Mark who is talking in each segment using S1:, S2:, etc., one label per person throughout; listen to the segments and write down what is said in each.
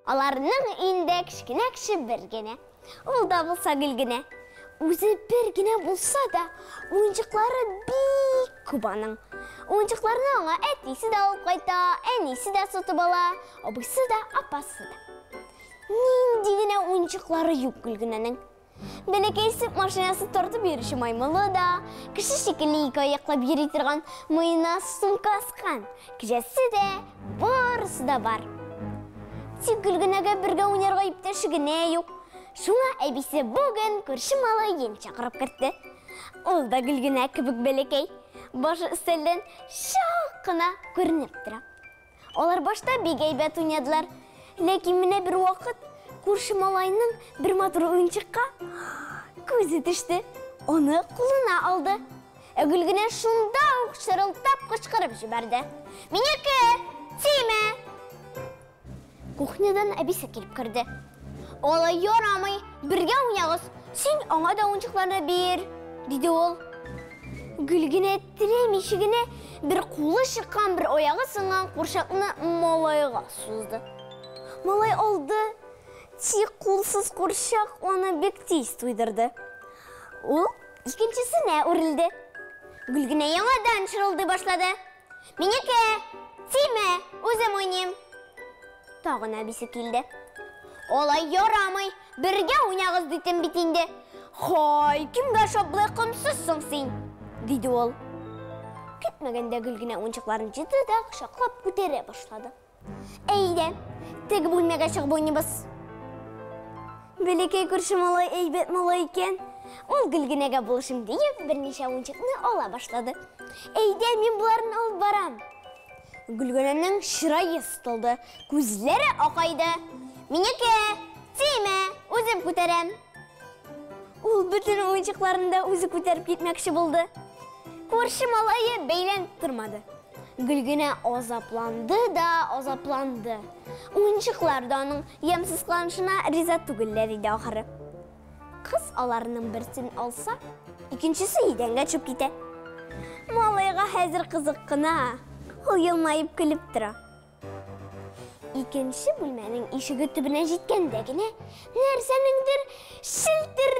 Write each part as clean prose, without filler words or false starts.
S1: Аларның өендә кечкенә кеше бер генә. Ул да булса Гөлгенә. Үзе бер генә булса да, уенчыклары бик күп аның. Уенчыкларны аңа әтисе дә алып кайта, әнисе дә сатып ала, абыйсы да, апасы да. Нинди генә уенчыклары юк Гөлгенәнең. Бәләкәй сөт машинасы тартып йөрүче маймылы да, кеше шикелле ике аяклап йөри торган муенына сумка аскан кәҗәсе дә, барысы да бар. Тик Гөлгенәгә бергә уйнарга иптәше генә юк. Шуңа әбисе бүген күрше малаен чакырып кертте. Ул да Гөлгенә кебек бәләкәй, башы өстәлдән чак кына күренеп тора. Алар башта бик әйбәт уйнадылар. Ләкин менә бер вакыт күрше малайның бер матур уенчыкка күзе төште. Аны кулына алды. Ә Гөлгенә шунда ук чырылдап кычкырып җибәрде. Минеке! Тимә! Кухнядан әбисе килеп керде. Алай ярамый, бергә уйнагыз. Син аңа да уенчыкларны бир, диде ул. Гөлгенә теләмичә генә бер кулы чыккан, бер аягы сынган курчакны малайга сузды. Малай алды, тик кулсыз курчак аны бик тиз туйдырды. Ул икенчесенә үрелде. Гөлгенә яңадан чырылдый башлады. Минеке, тимә, үзем уйныйм. Тагын әбисе килде. Алай ярамый, бергә уйнагыз дидем бит инде. Хай, кемгә ошап болай комсызсың син? Диде ул. Көтмәгәндә Гөлгенә уенчыкларын җыйды да кочаклап күтәрә башлады. Әйдә, теге бүлмәгә чыгып уйныйбыз. Бәләкәй күрше малай әйбәт малай икән. Ул Гөлгенәгә булышым диеп, берничә уенчыкны ала башлады. Әйдә, мин боларны алып барам. Гөлгенәнең чырае сытылды, күзләре акайды. Минеке, тимә, үзем күтәрәм. Ул бөтен уенчыкларын да үзе күтәреп китмәкче булды. Күрше малае бәйләнеп тормады. Гөлгенә азапланды да азапланды. Уенчыклар да аның ямьсез кыланышына риза түгелләр иде ахыры. Кыз аларның берсен алса, икенчесе идәнгә төшеп китә. Малайга хәзер кызык кына. Ул елмаеп көлеп тора. Икенче бүлмәнең ишеге төбенә җиткәндә генә нәрсәнеңдер шелтер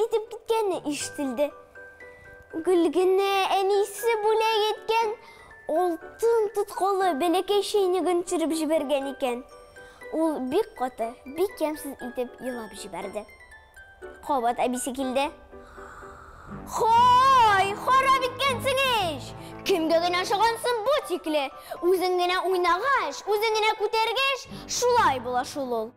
S1: итеп киткәне ишетелде. Гөлгенә әнисе бүләк иткән алтын тоткалы бәләкәй чәйнеген төшереп җибәргән икән. Ул бик каты, бик ямьсез итеп елап җибәрде. Кабат әбисе килде. Хай, харап иткәнсең ич! Кемгә генә ошагансың бу тикле? Үзең генә уйнагач, үзең генә күтәргәч, шулай була шул ул.